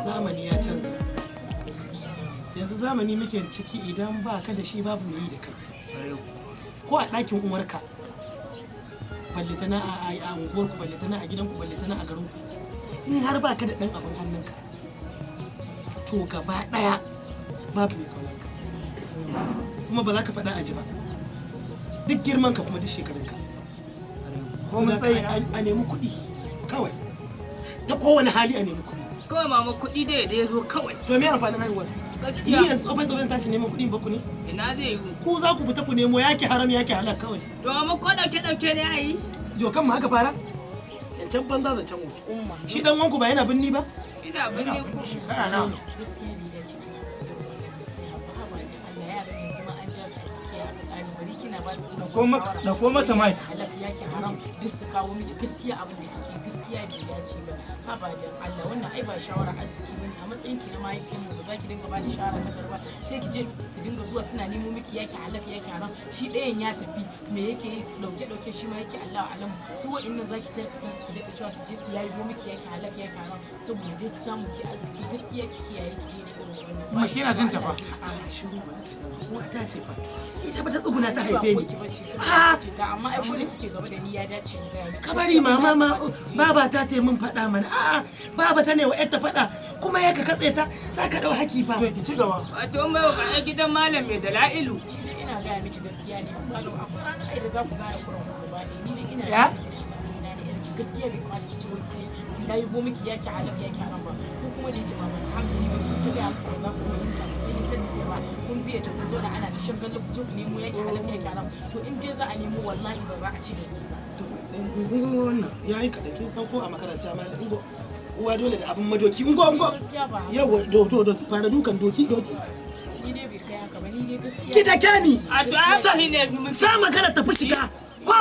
Zamani ya canza. Yanzu zamani muke da ciki, idan ba ka da shi babu mai yi da kai. Ko a ɗakin uwarka, balletana a unguwarku, balletana a gidanku, balletana a garinku, in har ba ka da ɗan abin hannunka, to gaba ɗaya babu mai kaunarka, kuma ba za ka faɗa a ji ba, duk girman ka kuma duk shekarunka. Ko mun tsayi na? A nemi kuɗi kawai, ta kowane hali a nemi kuɗi. Kawai mama, kuɗi da ya zo kawai. To me amfanin haihuwar ni? Gaskiya. Yanzu tsofai tsofai tashi neman kuɗi ba ku ne? Ina zai yi? Ku za ku fita ku nemo, yake haram yake halal kawai. To mama, ko ɗauke ɗauke ne a yi? Yo, kan ma aka fara zancen banza, zancen wofi. Shi dan wanku ba yana binni ba? Ina binne ko. Shekara nawa? Gaskiya bai dace kina musu irin wannan nasiha ba. Haba dan Allah, yaran yanzu ma an ja su a ciki, yaran ƙari bari kina ba su irin shawara. Ɗauko mata mic. Halak yake haram duk su kawo miki. Gaskiya abin da kike gaskiya bai dace ba. Haba dan Allah, wannan ai ba shawara arziki bane. A matsayin ki na mahaifiyar mu, ba za ki dinga ba da shawara ta garba, sai ki je su dinga zuwa suna nemo miki yake halak yake haram. Shi ɗayan ya tafi, me yake yi? Su dauke dauke shi ma yake, Allah alamu. Su wa'annan zaki tarkata su, ki daɗa cewa su je su yayi miki yake halak yake haram saboda dai ki samu ki arziki. Gaskiya ki kiyaye, ki daina irin wannan. Kuma shi yana jin ta fa. A shiru ba ta gama. Uwa ta ce fa, ita ba ta tsuguna ta haife ni. Ba bace Ah! saboda ce ta, amma ai ko da kike gaba da ni ya dace in gaya miki. Ka bari mama ma baba ta ta min faɗa mana. A'a, baba ta ne wa yarta faɗa, kuma ya ka katse ta, za ka ɗau haki fa. To ki ci gaba. Wato mai wa ai gidan malam mai dala'ilu. Ni dai ina gaya miki gaskiya ne, ba ga akwai ranar ai da za ku gane kuran ku gaba ɗaya. Ni dai ina Ya? gaya miki ne a matsayina na yarki, gaskiya bai kamata ki ci wasu su yayi go miki yaki halak yaki haram ba. Ko kuma da yake ba masu hankali ba, ki ta gaya muku ba za ku fahimta ba, fahimtar da ba kun biya ta, kun zauna ana ta shagalin ku je ku nemo yaki halak yaki haram. To in dai za a nemo, wallahi ba za a ci da ni ba. To wannan ya yi kaɗan. Kin san ko a makaranta ma, ungo uwa dole da abin madoki, ungo ungo. Gaskiya ba haka. Yawa, do do do, fara dukan doki doki. Ni dai bai kai haka ba, ni dai gaskiya. Ki da ni. A to ai sahi ne fi mun. Sa magana tafi shiga ko.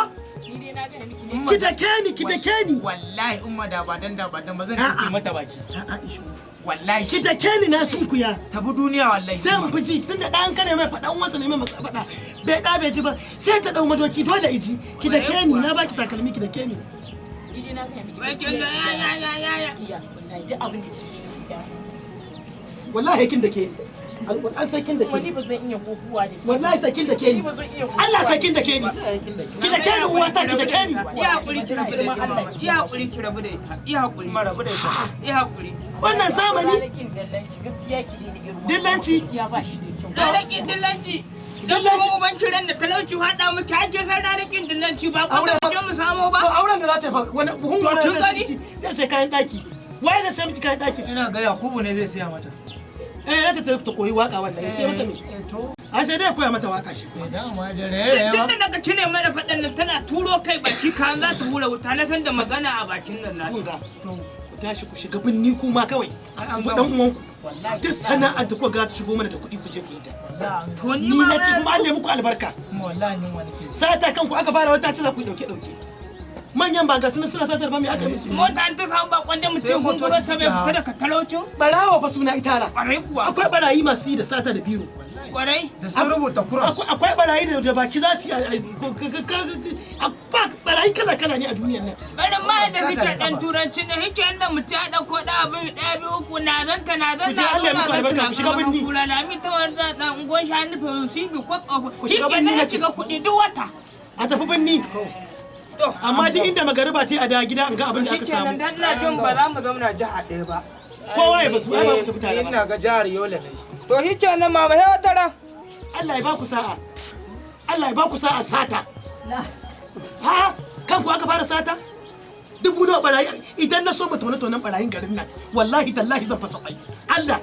Ni dai na gaya miki ne. Ki dake ni, ki dake ni. Wallahi umma, da ba dan ba zan A'a. cike mata baki. A'a, ishu. Wallahi. Ki dake ni, na sunkuya. Tabi duniya wallahi. Sai in fi ji, tunda ɗan kare mai faɗa, uwansa ne mai masa faɗa, bai ɗa bai ji ba, sai ta ɗau madoki, dole iji. Ki dake ni, na baki takalmi, ki dake ni. Ni dai na gaya miki Wai gaskiya. kin ga ya ya ya ya ya. Gaskiya wallahi duk abin da kike yi ya. Wallahi kin dake ni, alƙur'an sai kin dake Kuma ni. ni ba zan iya kokuwa da ke. Wallahi sai kin dake ni. Ni ba zan iya kokuwa. Allah sai kin dake ni. Ki dake ni, uwata, ki dake ni. Ya hakuri ki rabu da ita mama. Ya hakuri ki rabu da ita. Ya hakuri. Umma, rabu da ita. Ya hakuri. Wannan zamani. Ranakin dillanci, gaskiya ki daina irin wannan. Dillanci? Gaskiya ba shi da kyau. Ranakin dillanci. Dan Dillanci. kuma uban kiran da talauci haɗa mu ki ake san ranakin dillanci ba ko Aure da ba- je mu samo ba. To auren da za ta yi fa, wani buhun To, gona kin zai gani? zai sai kayan daki? Waye zai sai miki kayan daki? Ina ga Yakubu ne zai siya mata. Eh, za ta tafi ta koyi waka wannan, sai mata me? Eh to. Ai sai dai ya koya mata waka shi kuma. Eh, dama da raye Tun da naga cire mana faɗan nan tana turo kai baki kan za ta hura wuta, na san da magana a bakin nan na. Kun ga, ku tashi ku shiga binni kuma kawai. Ai, an Ku gama. dan uwanku. Wallahi. Duk sana'ar da kuka ga ta shigo mana da kuɗi, ku je ku yi ta. Wallahi. To ni Ni ma na ci kuma Allah ya muku albarka. Umma, wallahi yunwa nake ji. Sata kanku aka fara, wata ce za ku yi dauke dauke. Manyan ba ga suna suna satar ba, me aka yi musu? Mota an ta samu bakon da mu ce Sai gunguro motoci ta bai suke hawa. fita daga talaucin. Barawa fa suna itara. Kwarai kuwa. Akwai barayi masu yi da sata da biro. Kwarai. Da sun rubuta cross. Akwai barayi da baki za su yi barayi kala kala ne a duniyar nan. Barin ma da Sata suke da dan kafa. turanci ne hike yanda mutum ya ɗauko ɗan abin ɗaya biyu uku na zanta na zan Ku je na Allah ya zo muku na albarka, zanta ku shiga birni. kura na mi ta wanda dan ungon sha nufa si bi kwat of. Ku shiga Hike birni na na ce. shiga kuɗi duk wata. A tafi birni. Amma duk inda magariba ta yi, a da gida an ga abin da aka Shikenan, samu. dan ina jin ba za mu zauna jiha ɗaya ba. Kowa ya basu, ai ba ku tafi tare ba. Ina ga jihar Yola ne. To shikenan mama, sai wata ran. Allah ya ba ku sa'a. Allah ya ba ku sa'a sata. Ha, kanku aka fara sata? Dubu nawa barayi, idan na so mu tone tonen barayin garin nan, wallahi tallahi zan fasa kwai. Allah,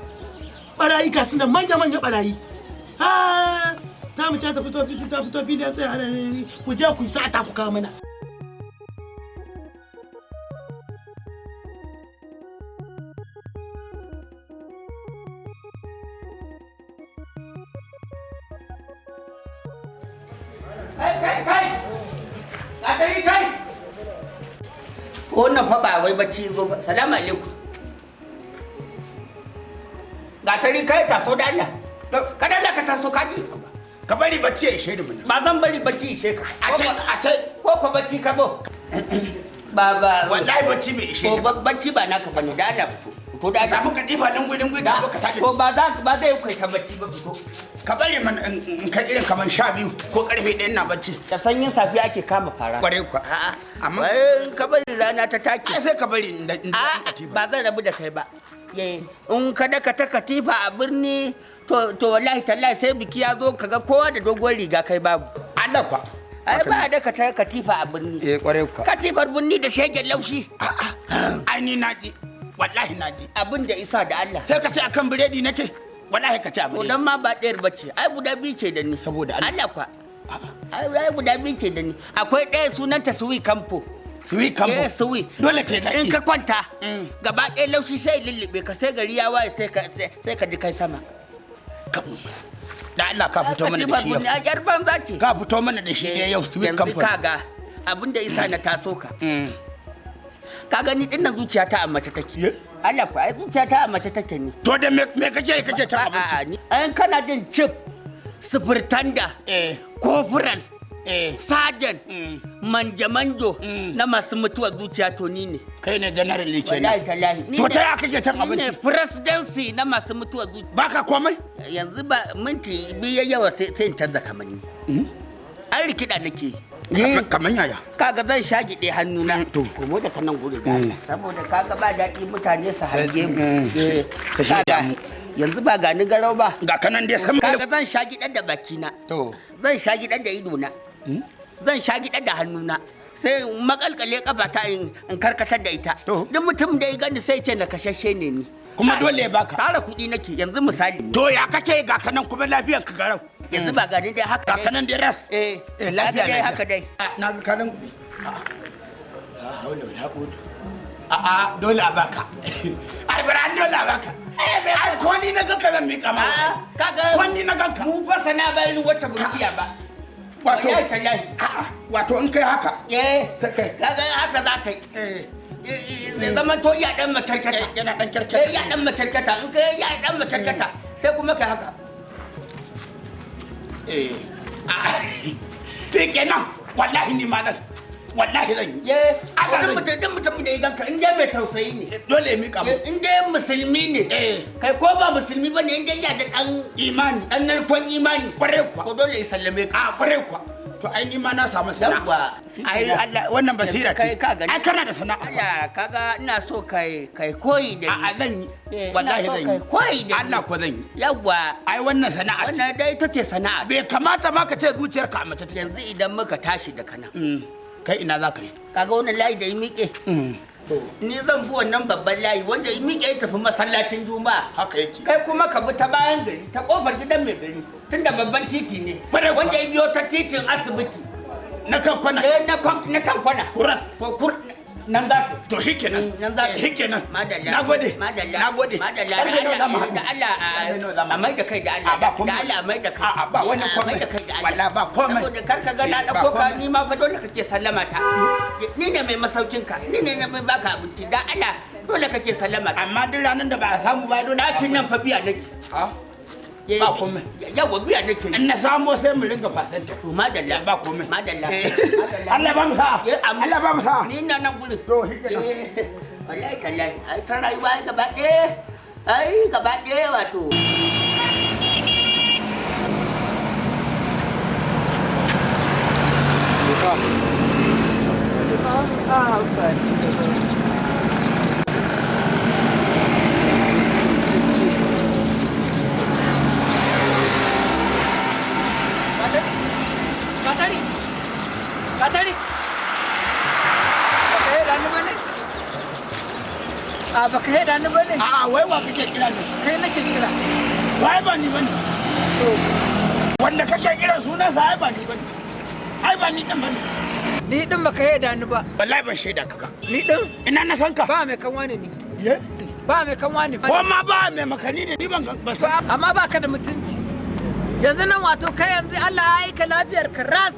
barayi ka suna manya manya barayi. Ha, ta mu ce ta fito fili, ta fito fili, ta tsaya ana ku je ku yi sata ku kawo mana. Kai kai kai, gatari kai. Wannan fa ba wai bacci zo ba. Salamu alaikum. Gatari kai, taso da Allah. Ka da Allah ka taso, ka ji. Ka bari bacci ya ishe ni mana. Ba zan bari bacci ishe ka. A ce a ce. Ko ko bacci ka zo ba ba. Wallahi bacci bai ishe ko ni ba. bacci ba naka bane. Da Allah fito. Fito da Allah. Samu katifa lungui lungui ka zo ka tashi. Ko ba za ba zai kai ka bacci ba, fito. Ka bari mana in kai irin kaman 12 ko karfe 1 na bacci. Da sanyin safiya ake kama fara. Kwarai kuwa. A'a. Amma- amma in ka bari rana ta take. Ai sai ka bari in da A'a, katifa. ba zan rabu da kai ba. Ye, in ka daka ta katifa a birni, to wallahi tallahi sai biki ya zo kaga kowa da doguwar riga, kai babu. Allah kuwa. Ai ba a daka ta katifa a birni. Eh, kwarai kuwa. Katifar birni da shegen laushi. A'a. Ai ni na ji. Wallahi na ji. Abin da isa da Allah. Sai ka ce akan biredi nake. Wallahi ka ce a To biredi. dan ma ba ɗayar bace, ai guda biyu ce da ni. Saboda Allah. Allah kwa. Ai guda biyu ce da ni. Akwai ɗaya sunanta Suwi Kampo. Suwi Kampo. Eh, Suwi. Dole ce da In ka kwanta, gaba ɗaya laushi sai lullube ka, sai gari ya waye sai ka ji kai sama. Da Allah ka fito mana da shi yau. Katifar birni, ai yar banza ce. Ka fito mana da shi yau Suwi Yanzu Kampo. kaga abin da isa na taso ka. Ka gani dinnan, zuciyata a mace take. Ye? Allah ku, ai zuciyata a mace take ne. To da me kake kake cin abinci? A'a, an kana jin chief, sufurtanda, Eh. kofural, Eh. sajan, manja-manjo na masu mutuwar zuciya, to ni ne. Kai ne general ne kenan. Wallahi tallahi. Ni To ne- ta ya kake cin Ni ne abinci? presidency na masu mutuwar zuciya. Baka komai? Yanzu ba minti biyu yawa sai in canza kamanni. An rikida nake yi. Kaman yaya? Kaga zan shagiɗe hannuna. To. Komo da kanan guri da Allah. Saboda kaga ba daɗi mutane su hange mu. Eh, Su shaida kaga mu. yanzu ba gani garau ba. Ga kanan dai sama. Kaga zan shagiɗar da bakina. To. Zan shagiɗar da idona. Zan shagiɗar da hannuna. Sai in makalkale kafata in karkatar da ita. To. Duk mutum da ya gani sai ce na kashashe ne ni. Kuma dole ya baka. Tara kuɗi nake yanzu misali. To ya kake ga kanan kuma lafiyar ka garau. Yanzu ba gani dai haka Ga dai. kanan dai ras. Eh, Eh, lafiya haka dai lafiya. haka dai. Na ga kanan gobe. A'a. La haula wala quwwata. A'a, dole a baka. Alquran dole a baka. Ai ko ni na ga ka zan miƙa ma. A'a, kaga Ko ni na ganka. mu fa sana ba irin wacce ba mu iya ba. Wato Wallahi tallahi. A'a, wato in kai haka. Eh. Kai kai. Kaga haka za ka yi. Eh. Zai zama to iya dan matarkata. Yana dan kyarkyata. Eh, iya dan matarkata. In kai iya dan matarkata sai kuma kai haka. Eh. A'a. Kenan wallahi ni ma zan. Wallahi zan yi. Ye, Allah wani zan yi. mutum duk mutumin da ya ganka in dai mai tausayi ne. Dole ya miƙa mu. In dai musulmi ne. Eh. Kai ko ba musulmi bane in dai ya da dan Imani. dan narkon imani. Kwarai kuwa. Ko dole ya sallame ka. A kwarai kuwa. To ai ni ma na samu sana'a. Yawwa, shi Ai kenan. Allah wannan basira ce. Kai ka gani. Ai kana da sana'a. Allah kaga ina so kai kai koyi da ni. A'a zan yi. Eh, ina Wallahi so zan yi. kai koyi da ni. Allah ko zan yi. Yawwa. Ai wannan sana'a ce. Wannan dai ita ce sana'a. Bai kamata ma ka ce zuciyarka a mace take. Yanzu idan muka tashi da kana. Kai ina za ka yi? Kaga wannan layi da ya miƙe. Ni zan bi wannan babban layi wanda ya miƙe ya tafi masallacin Juma'a. Haka yake. Kai kuma ka bi ta bayan gari ta kofar gidan mai gari tunda babban titi ne. Kwarai kuwa. Wanda ya biyo ta titin asibiti. Na kan kwana. Eh na kan na kan kwana. Kuras. To kur nan za ka. To shikenan. Nan za ka. Shikenan. Madalla. Nagode. Madalla. Nagode. Madalla. Karfe nawa za mu haɗu? Da Allah Karfe nawa za mu a mai da kai da Allah. A, ba komai. Da Allah a mai da kai. A'a, ba wani A mai da kai da Allah. Wallahi ba komai. Saboda kar ka ga na Eh, ba ɗauko ka komai. ni ma fa dole kake sallama ta. Ni ne mai masaukin ka. Ni ne mai baka abinci. Da Allah dole kake sallama ta. Amma duk ranar da ba a samu ba dole. Ɗakin nan fa biya nake. Ha? Eh, Ba komai. Yawa biya nake. In na samo sai mu ringa fasanta. To madalla. Ba komai. Madalla. Eh. Madalla. Allah ba mu sa'a. Eh, amin. Allah ba mu sa'a. Ni na nan gurin. To, shikenan. Eh, wallahi tallahi ai ta rayuwa ai gaba ɗaya. Ai gaba ɗaya wato. Katari! Katari! Baka yi rani ba ne? A baka yi rani ba ne? A'a wai wa kake kira ne? Kai nake kira. Wai ba ni bane. Wanda kake kira sunansa ai ba ni bane. Ai ba ni din bane. Ni din baka yi rani ba. Wallahi ban shaida ka ba. Ni din Ina na san ka. ba mai kanwa ne ni. Ye? Ba mai kanwa ne. Ko ma ba mai makani ne ni ban ban san. Amma ba ka da mutunci. Yanzu nan wato kai yanzu Allah ya aika lafiyar ka ras.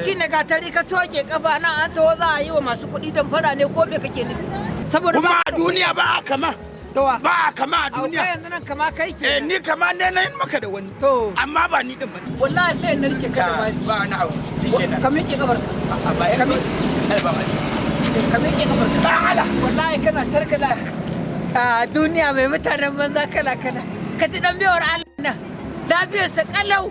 Shi ne gatari ka coke kafa nan an taho za a yi wa masu kuɗi don fara ne ko me kake nufi? Saboda Kuma a duniya ba a kama. Towa. Ba a kama a Au, kai duniya. yanzu nan kama kai ke. Eh ni kama ne na yin maka da wani. To. Amma ba ni din bane. Wallahi sai na rike ka da mari. Ba na abu. Shikenan. Ka miƙe kafar. A ba ya. Ka miƙe. Ba ba. Ka miƙe kafar. Ba Allah. Wallahi kana carkala. A duniya mai mutanen banza kala kala. Ka ci dan biyawar Allah nan. Lafiyarsa kalau.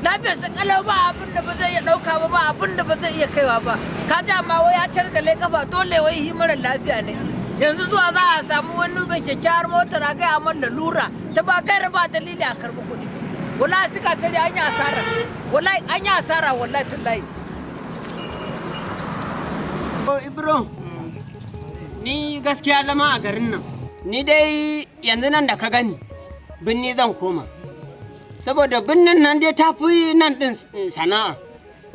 Lafiyarsa kalau ba abin da ba zai iya ɗauka ba ba abin da ba zai iya kaiwa ba. Ka ji amma wai ya carkale kafa dole wai yi mara lafiya ne. Yanzu zuwa za a samu wani mai kyakkyawar motar a gaya man lalura ta ba gaira ba dalili a karɓi kuɗi. Wallahi suka tare an yi asara. Wallahi an yi asara wallahi tallahi. O Ibro, ni gaskiya zama a garin nan. Ni dai yanzu nan da ka gani, binni zan koma. Saboda binnin nan dai ta fi nan ɗin sana'a.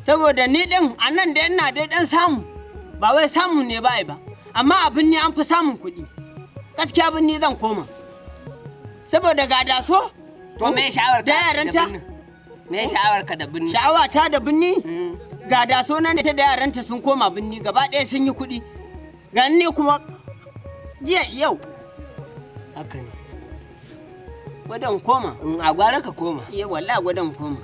Saboda ni ɗin a nan dai ina dai ɗan samu, ba wai samu ne ba ai ba. Amma a binni an fi samun kuɗi. Gaskiya binni zan koma. Saboda ga daso. To me sha'awar Da ka da yaranta? binnin? Me sha'awar ka da binni? Sha'awa ta da binni? Ga daso nan da ta da yaranta sun koma binni gaba ɗaya sun yi kuɗi. Ga ni kuma jiya yau. Haka ne. Gwadon koma. A gwara ka koma. Eh wallahi gwadon koma.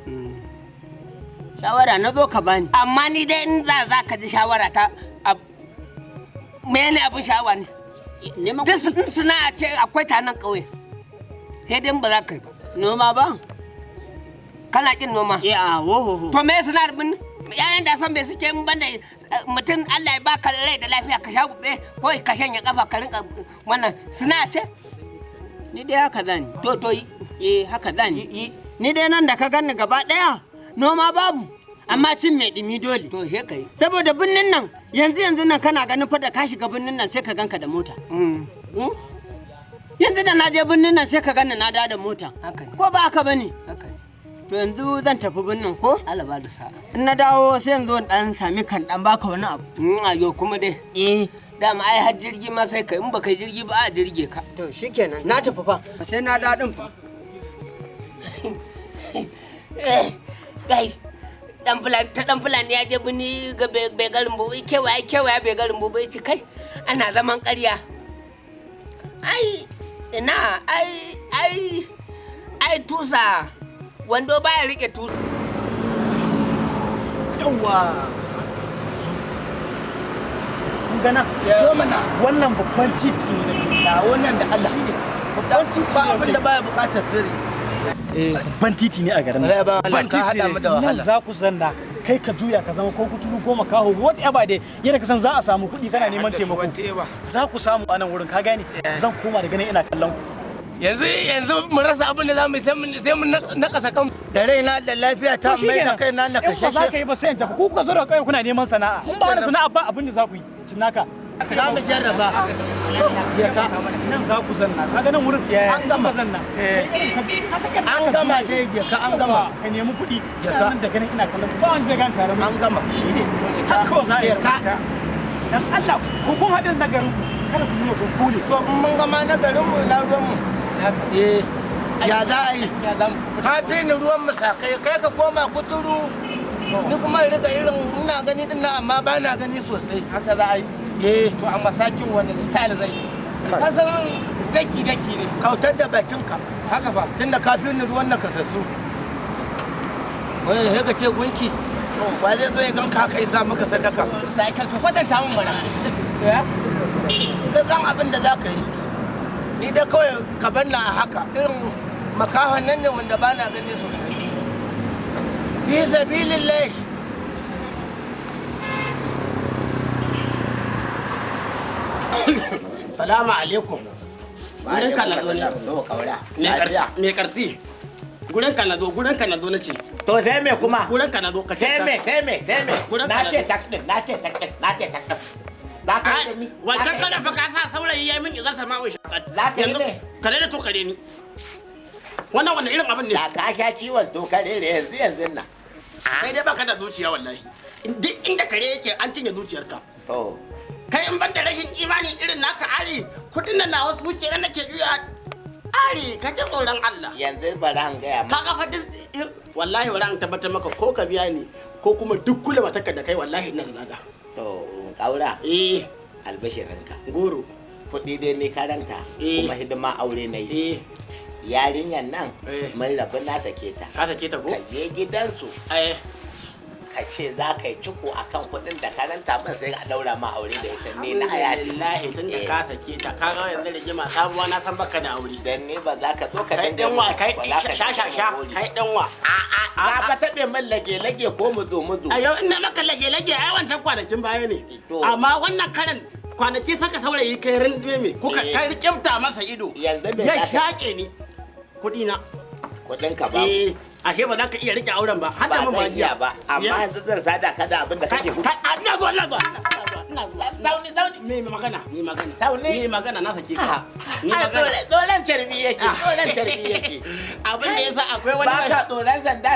Shawara na zo ka bani. Amma ni dai in za za ka ji shawara ta mene abin sha'awa ne? Neman Duk in sana'a ce akwai ta nan ƙauye. Sai dai in ba za ka yi ba. Noma ba? Kana kin noma? Eh a wo ho ho. To me sana'ar binni? Yayan da san me suke in banda mutum Allah ya baka rai da lafiya ka sha gube ko ka shanya kafa ka rinka wannan sana'a ce? Ni dai haka zan. To to yi. Eh haka zan. Yi. Ni dai nan da ka ganni gaba ɗaya noma babu amma cin mai ɗumi dole. To he ka yi. Saboda binnin nan yanzu yanzu nan kana ganin fa da ka shiga binnin nan sai ka ganka da mota. Yanzu da na je binnin nan sai ka ganni na dawo da mota. Haka ne. Ko ba haka bane? Haka ne. To yanzu zan tafi binnin ko? Allah ba da sa'a. In na dawo sai yanzu in dan sami kan dan baka wani abu. Ayo kuma dai. Eh. Dama ai har jirgi ma sai ka in baka yi jirgi ba a jirge ka. To shikenan na tafi fa. Sai na dawo din fa. Kai Dan fulani ta dan fulani ya je bini ga bai garin bubu kewaya kewaya bai garin bubu ya ce kai ana zaman ƙarya. Ai ina ai ai ai tusa wando baya rike tusa. Yawwa, kun gana wannan babban titi ne na wannan da Allah babban titi ba abin da baya bukatar sirri. Babban titi ne a garin Wallahi ba Allah, babban ka titi haɗa mu da ne. Nan wahala. za ku zanna, kai ka juya ka zama ko kuturu ko makaho, whatever dai yadda ka san za a samu kuɗi kana neman taimako za ku samu a nan wurin, ka gane? Zan koma daga nan ina kallon ku. Yanzu yanzu mu rasa abin da zamu yi sai mun nakasa kan da raina da lafiya ta To mai da shikenan. kaina na In ba za ka kashe. yi ba sai in tafi. Ku kuka zo daga ƙauye kuna neman sana'a, in ba wani sana'a ba abin da za ku yi cinaka. Za mu jarraba. Ya ka Nan za ku zanna, kaga nan wurin An gama. Ka zanna. Ka san yadda An aka gama juye. dai, je ka, an gama. Ka nemi kuɗi. Je ka. Nan da ganin ina kallon ku, ba wanda zai gan tare mu. An gama. Shine haka kawai za a yi. Je ka. Dan Allah ko kun haɗu da garin ku, kada ku nuna ku ne. To in mun gama na garin mu na ruwan mu. Eh, ya za a yi? Ya zamu Ka fi ni ruwan musakai, kai ka koma kuturu. Ni kuma in riga irin ina gani din nan amma ba na gani sosai. Haka za a yi. Eh. To amma sakin wani style zai yi? Ka san daki daki ne. Kautar da bakinka. Haka fa. Tunda ka fi ni ruwan nakasassu. Wai sai ka ce gunki. Ba zai zo ya gan ka kai sa maka sadaka. Cycle ka kwatanta min mana. Ya? Ka san abin da za ka yi. Ni da kawai ka bar na a haka irin makahon nan ne wanda ba na gani sosai. Fi sabilillah. Salamu alaikum. Gurin ka na zo ne. Me karti? Gurin ka na zo, gurin ka na zo nace. To sai me kuma? Gurin ka na zo ka Sai me, sai me, sai me. Gurin ka Na na ce zo. tak din, na ce tak din, na ce tak din. Za ka yi da ni? Wancan kada fa ka sa saurayi ya min izar sama'u shakat. Za ka yi ne? Kare da to kare ni. Wannan wannan irin abin ne. Da ka sha ciwon to kare ne yanzu yanzu nan. Kai dai baka da zuciya wallahi. Duk inda kare yake an cinye zuciyarka. To. Kai in ban da rashin imani irin naka ari, kudin nan nawa su kenan nake juya. Ari, ka ji tsoron Allah. Yanzu bari an gaya Ka ga fa duk wallahi wala an tabbatar maka ko ka biya ni ko kuma duk kula matarka da kai wallahi ina da lada. To kaura. Eh. Albashirinka. Goro. Kuɗi dai ni karanta. Eh. Kuma hidima aure na yi. Eh. Yarinyar nan Eh. mun rabu na sake ta. Ka sake ta ko? Ka je gidansu. Eh. Ka ce za ka yi ciko a kan kuɗin da karanta min sai a ɗaura ma aure da ita ni na yafi. Alhamdulillah tun da ka sake ta ka ga yanzu rigima sabuwa na san baka da aure. Dan ni ba za ka zo ka Kai dinga dan wa kai ba za ka sha sha dinga sha min gori. kai dan wa. A'a ka fa taɓe min lage-lage ko muzo-muzo. A yau ina maka lage lage ai wancan kwanakin baya ne. To. Amma wannan karan kwanaki saka saurayi kai rin me kuka Eh. ka rikifta masa ido. Yanzu me ya za ka- shaƙe ni. Kuɗi na. Kuɗin ka ba. Eh, ashe ba za ka iya rike auren ba. Har da Ba mun zan iya ba amma Ya. yanzu zan sada ka da abin da kake Kai, kai, ina zuwa, ina zuwa, ina zuwa, ina zuwa. Zauni, zauni. Me magana, me magana. Zauni. Me magana na sake ka. Ni Ai, magana. tsoron carbi yake, tsoron carbi yake. Abin da yasa akwai wani Ba ka tsoron sanda.